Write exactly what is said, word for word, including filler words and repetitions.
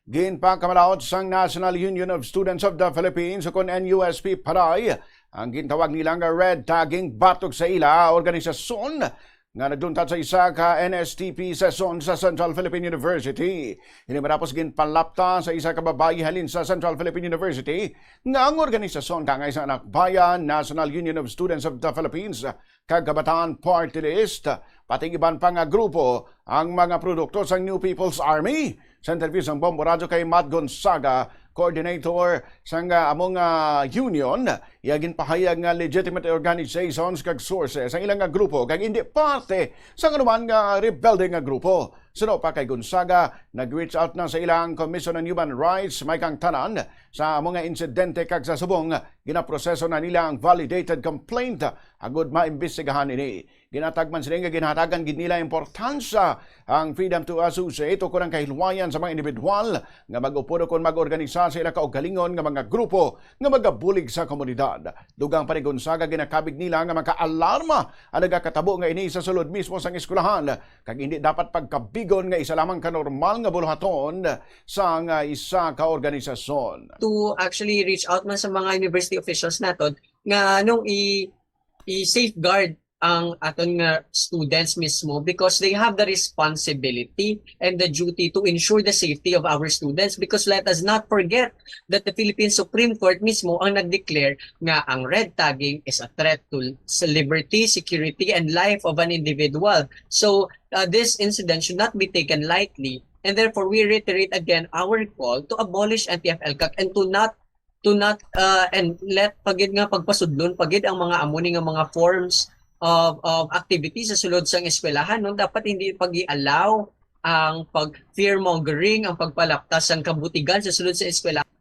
Ginpakamalaot sang National Union of Students of the Philippines, ukon N U S P Paray, ang gintawag nila nga red tagging batok sa ila organisasyon nga nagduntat sa isa ka N S T P session sa Central Philippine University. Ini matapos ginpalapta sa isa ka babayi halin sa Central Philippine University nga ang organisasyon kaangay sang Anak Bayan, National Union of Students of the Philippines, kag Kabataan Party List, pati iban pa nga grupo ang mga produkto sang New People's Army. Sa interview sang Bombo Radyo kay Matt Gonzaga, coordinator sang, ah, among, ah, union, iya ginpahayag nga legitimate organizations kag sources ang ilang nga grupo kag indi parte sa anuman nga rebelde nga grupo. Suno pa kay Gonzaga, nag-reach out na sa ilang Commission on Human Rights, may kang tanan sa among nga insidente kag sa subong ginaproseso na nila ang validated complaint agud maimbestigahan ini. Ginatag man sini nga ginhatagan gid nila importansya ang freedom to associate ukon ang kahilwayan sa mga individual nga mag-upod ukon mag-organisa sa ila kaugalingon nga mga grupo nga magabulig sa komunidad. Dugang pa ni Gonzaga, ginakabig nila nga makaalarma ang nagakatabo nga ini sa sulod mismo sang eskwelahan, kag hindi dapat pagkabigon nga isa lamang ka normal nga buluhaton sang isa ka organisasyon. To actually reach out man sa mga university officials naton nga nung i i-safeguard ang aton nga students mismo, because they have the responsibility and the duty to ensure the safety of our students, because let us not forget that the Philippine Supreme Court mismo ang nag-declare nga ang red tagging is a threat to s- liberty, security, and life of an individual. So uh, this incident should not be taken lightly, and therefore we reiterate again our call to abolish N T F-ELCAC and to not to not uh, and let pagid nga pagpasudlon pagid ang mga amo ni nga mga forms of, of activity sa sulod sang eskwelahan, no? Dapat hindi pag-i-allow ang pag fear mongering, ang pagpalaptas sang kabutigan sa sulod sa eskwelahan.